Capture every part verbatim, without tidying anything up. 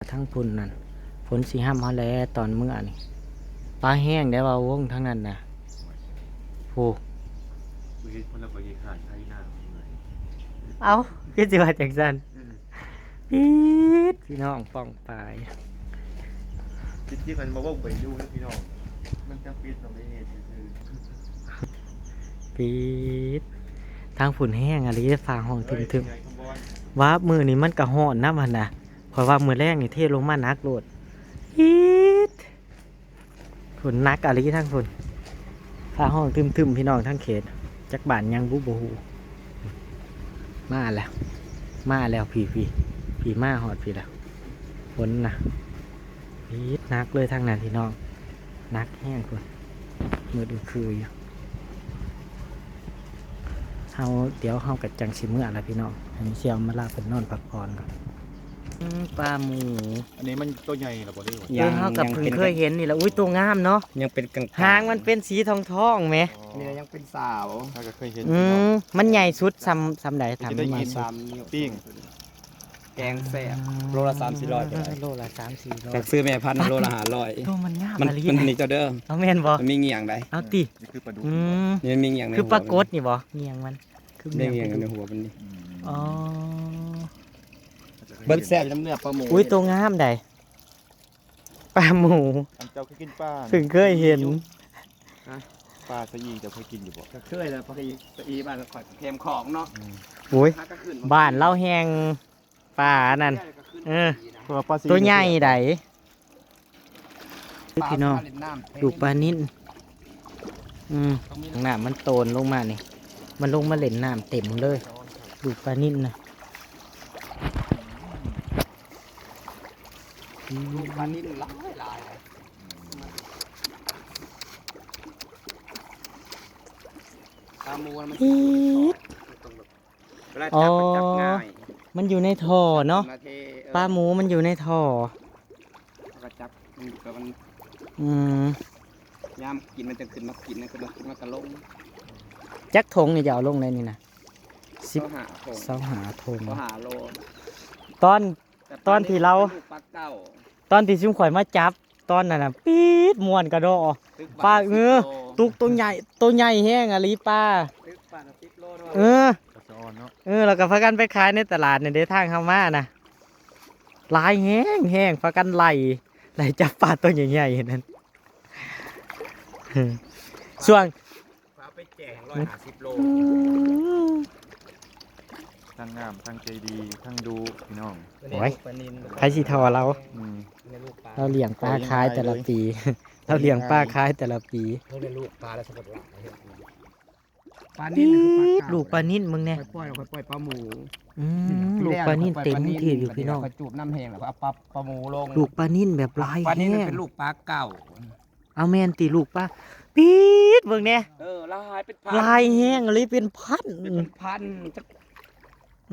ทั้งพุ่นนั่น ฝนสิห้ำเฮาแล้วตอนมื้อนี่ ปลาแห้งได้ว่าวงทั้งนั้นนะ โอ้ บ่เฮ็ดคนละบ่เฮ็ดขาดไถนาเมื่อย เอาคือสิว่าจังซั่น เออ ปี๊ดพี่น้องป้องปาย จริงๆมันบ่ว่าไปอยู่นะพี่น้อง มันจะปิดตรงนี้ซื่อ ปี๊ดทางฝุ่นแห้งอะไรฟ้าห้อง ๆ ทึม เฮ้ย ทึม ไงคำบอล ว่ามื้อนี้มันก็ฮ้อนนะมันนะเพราะว่ามื้อแรงนี่เทลงมาหนักโลดปี๊ด ฝนหนักอะไรทั้งฝน ฟ้าห้องทึมๆ พี่น้องทั้งเขต จักบ้านยังบุบ่ฮู้ มาแล้ว มาแล้วพี่พี่พี่มาฮอดพี่แล้ว ฝนนะปี๊ดหนักเลยทางนั้นพี่น้อง หนักแห้งฝน มืดคืออยู่ เฮา เดี๋ยวเฮาก็จังสิเมือแล้วพี่น้อง ให้เสี่ยวมาลาเพิ่นนอนพักผ่อนก่อน อืม ปลาหมู อันนี้มันตัวใหญ่หรอบ่ได้หวะ เดี๋ยวเฮากับเพิ่งเคยเห็นนี่แหละ อุ้ย ตัวงามเนาะ ยังเป็นกลางๆ หางมันเป็นสีทองทองๆแหม นี่ยังเป็นสาว ถ้าก็เคยเห็น อืม มันใหญ่สุดซ้ำซ้ำใด จะ ทำ ได้ ใหญ่ กิน สุด ตามปิ้ง แกงแซ่บโลละสามสี่ร้อยก็ได้ โลละสามสี่ร้อย จากซื้อแม่พันธุ์โลละห้าร้อย ตัวมันงาม มัน อะลี มันนี่เจ้าเด้อ เอาแม่นบ่ มันมีเงี่ยงได้ เอาติ นี่คือปลาดุก อืม นี่มันมีเงี่ยงใน คือ หัว ปรากฏนี่บ่เงี่ยงมัน คือ มันมี เงี่ยง เงี่ยง ปลา ใน ดุก หัวมันนี่ อืม อ๋อ เบิดแซ่บน้ำเนื้อปลาหมู อุ้ย ตัวงามใดปลาหมู อันเจ้าเคยกินปลา เพิ่งเคยเห็น ปลาสะอีเจ้าเคยกินอยู่บ่ ก็เคยแล้วปลาอีสะอีบ้านข่อยแคมของเนาะ อืม โอ้ย ถ้าก็ขึ้น บ้านเราแห้งปลานั่น เออ เพราะว่าปลาสะอี ตัวใหญ่ใด ปลา พี่น้อง เล่นน้ำ ลูกปลานิ่น อืม น้ำมันโตนลงมานี่ มันลงมาเล่นน้ำเต็มเลย ลูกปลานิ่นนะ ลูกปลานิ่นหลายหลายปลาหมูมัน ปี๊ด เวลาจับมันจับง่าย มันอยู่ในท่อเนาะ มเทเออ ปลาหมูมันอยู่ในท่อ แล้วก็จับมันก็มัน อืม ยามกินมันจะขึ้นมากินนะ ขึ้นมาขึ้นมากระลง จักถงนี่จะเอาลงได้นี่นะ สิบ เขาหาถง เสาหาถง เขาหาโล ตอน ตอนที่เรา ลูกปลาเก่า ตอนที่ซุมข่อยมาจับ ตอนนั้นน่ะ ปี๊ดม่วนกระดอ ตึก ปลา บาท เออ สิบโล ตุกตัวใหญ่ ตัวใหญ่แห้งอะลีปลา ตึกปลาละสิบโลด้วย เออ ปลาสะออนเนาะ เออ แล้วก็พากันไปขายในตลาดเนี่ยเด้ ทางเข้ามานะ หลายแห้งแห้งพากันไล่ ไล่จับปลาตัวใหญ่ๆนั่น ช่วง ปลาไปแจกร้อยห้าสิบโล อืม ทั้งงามทั้งใจดีทั้งดุพี่น้อง โอ้ย ปลานิล ใครสิทอเรา อืม ในลูกปลา เราเลี้ยงปลาขายแต่ละปี เราเลี้ยงปลาขายแต่ละปี เพิ่งได้ลูกปลาแล้วสะบัดหลัง ปลานิ่นคือปลาเก๋า ลูกปลานิ่นมึงเนี่ย ปล่อยปล่อยปล่อยปลาหมู อืม ลูกปลานิ่นเต็มที่อยู่พี่น้อง เขาจูบน้ำแห้งแล้วก็เอาปลาปลาหมูลง ลูกปลานิ่นแบบหลาย ปลานิล แห้ มัน ง เป็นลูกปลาเก่า เอาแม่นติลูกปลา ปี๊ดเบิ่งเนี่ย เออลายเป็นพัน หลายแห้งเลยเป็นพัน เป็นพันจะ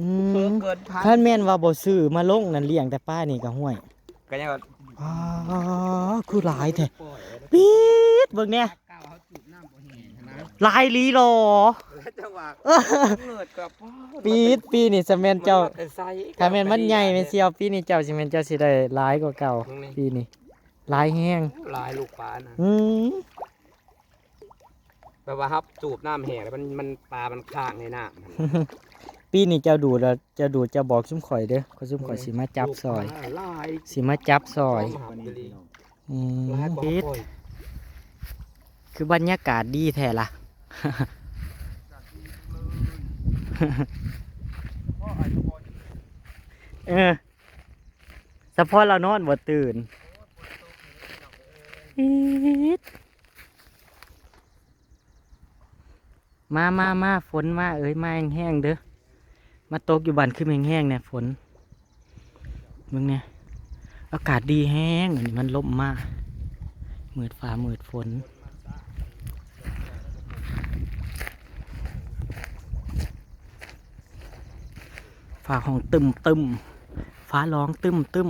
อื เพิ่ ม มเกินพัน คันแม่นว่าบ่ซื้อมาลงนั่นเลี้ยงแต่ปลานี่ก็ห้วย ก็ยังว่า อ๋อคือหลายแท้ปี๊ดเบิ่งเนี่ย เก่าเขาจูบน้ำบ่แห้งนะ หลายอีหลีหรอ จังหวะ เออ เกิดกับ ปี๊ดปีนี่สะแม่นเจ้า แต่ไซ ถ้าแม่นมันใหญ่แม่เสี่ยวปีนี่เจ้าสิแม่นเจ้าสิได้หลายกว่าเก่า ปีนี่หลายแห้ง ลายลูกปลานะ อืม แปลว่าครับจูบน้ำแห้งแล้วมันมันปลามันค้างในน้ำ ปีนี้เจ้าดูดแล้วเจ้าดูดเจ้าบอกซุมข่อยเด้อ เขาซุมข่อยสิมาจับซอย ลาย สิมาจับซอย หอมหักดี อืม ลายบอก ปิด โอ้ย คือบรรยากาศดีแท้ล่ะ เออสะพอเรานอนบ่ตื่น อี๊ด มามามาฝนมาเอ้ย มาแห้งๆเด้อ มาตกอยู่บ้านคือแห้งๆเนี่ยฝน มึงเนี่ย อากาศดีแห้ง อันนี้มันลมมา มืดฟ้ามืดฝน ฟ้าห้องตึมตึม ฟ้าร้องตึมตึม